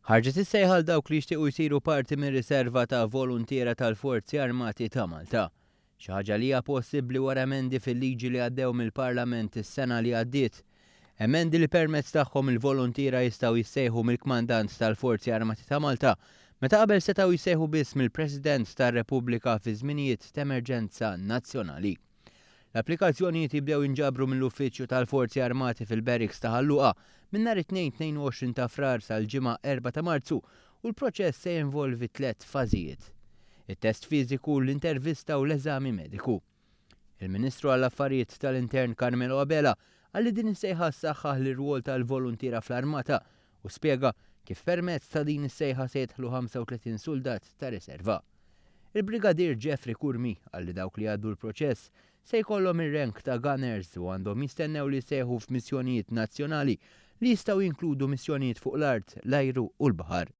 Ħarġet is-sejħa għal dawk li jixtiequ jsiru parti mir-riserva ta' voluntiera tal-Forzi Armati ta' Malta. Xi ħaġa li hija possibbli wara emendi fil-liġi li għaddew mill-Parlament is-sena li għaddiet. Emendi li permezz tagħhom il-voluntiera jistgħu jissejħu mill-Kmandant tal-Forzi Armati ta' Malta meta qabel setgħu jissejħu biss mill-President tar-Repubblika fi żminijiet t'emerġenza nazzjonali. L-applikazzjonijiet jibdew jinġabru mill-Uffiċċju tal-Forzi Armati fil-Barracks ta' Ħal Luqa minn nhar it-Tnejn 22 ta' Frar sal-Ġimgħa 4 ta' Marzu u l-proċess se jinvolvi tlett fażijiet. It-test fiżiku, l-intervista u l-eżami mediku. Il-Ministru għall-Affarijiet tal-Intern Carmelo Abela qal li din is-sejħa ssaħħaħ l-irwol tal-voluntiera fl-Armata u spjega kif permezz ta' din is-sejħa se jidħlu 35 suldat ta' riserva. Il-Brigadier Jeffrey Curmi qal li dawk li jgħaddu l-proċess se jkollhom ir-rank ta' gunners u għandhom jistennew li jsejħu f'missjonijiet nazzjonali li jistgħu jinkludu missjonijiet fuq l-art, l-ajru u l-baħar.